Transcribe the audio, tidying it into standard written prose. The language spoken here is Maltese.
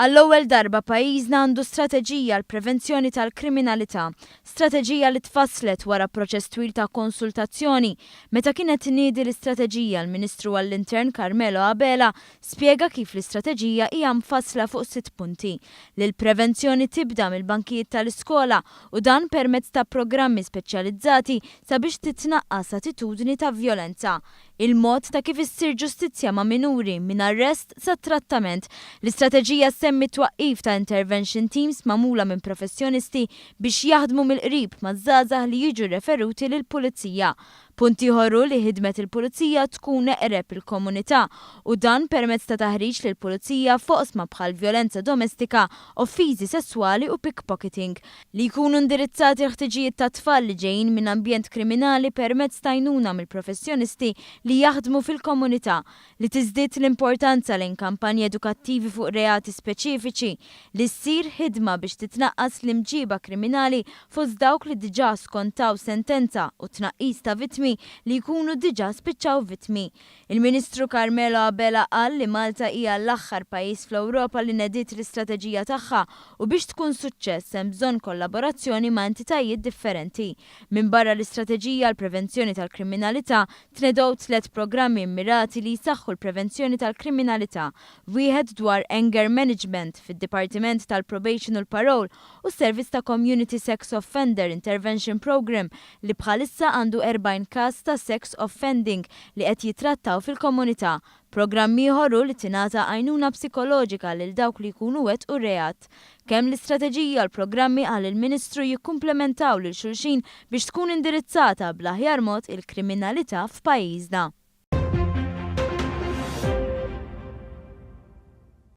Għall-ewwel darba pajjiżna għandu strateġija għall-prevenzjoni tal-kriminalità. Strateġija li tfasslet wara proċess twil ta' konsultazzjoni. Meta kien qed iniedi l-istrateġija l-Ministru għall-Intern Carmelo Abela spjega kif l-istrateġija hija mfassla fuq sitt punti. Li l-prevenzjoni tibda mill-bankijiet tal-iskola u dan permezz ta' programmi speċjalizzati sabiex titnaqqas attitudni ta' vjolenza. Il-mod ta' kif issir ġustizzja ma' minuri, minn arrest sa trattament. L-istrateġija ssemmi t-twaqqif ta' intervention teams magħmula minn professjonisti biex jaħdmu mill-qrib maż-żgħażagħ li jiġu referuti lill-pulizija. Punt ieħor hu li ħidmet il-pulizija tkun eqreb il-komunità u dan permezz ta' taħriġ lill-pulizija f'oqsma bħal vjolenza domestika, offiżi sesswali u pickpocketing. Li jkunu indirizzati l-ħtiġijiet tat-tfal li ġejjin minn ambjent kriminali permezz ta' għajnuna mill-professjonisti li jaħdmu fil-komunità, li tiżdied l-importanza lejn kampanji edukattivi fuq reati speċifiċi, li ssir ħidma biex titnaqqas l-imġiba kriminali fost dawk li diġà skontaw sentenza u t-tnaqqis ta' vittmi li jkunu diġà spiċċaw vittmi. Il-Ministru Carmelo Abela qal li Malta hija l-aħħar pajjiż fl-Ewropa li nediet l-istrateġija tagħha u biex tkun suċċess hemm bżonn kollaborazzjoni ma' entitajiet differenti. Minbarra l-istrateġija għall-prevenzjoni tal-kriminalità, tnedew tliet programmi mmirati li jsaħħu l-prevenzjoni tal-kriminalità, wieħed dwar anger management fid-Dipartiment tal-Probation u l-Parole u s-servizz ta' Community Sex Offender Intervention Programme li bħalissa għandu 40 każ ta' sex offending li qed jitrattaw fil-komunità. Programm ieħor hu li tingħata għajnuna psikoloġika lil dawk li jkunu wettqu reat. Kemm l-istrateġija u l-programmi, qal il-Ministru, jikkumplementaw lil xulxin biex tkun indirizzata bl-aħjar mod il-kriminalità f'pajjiżna.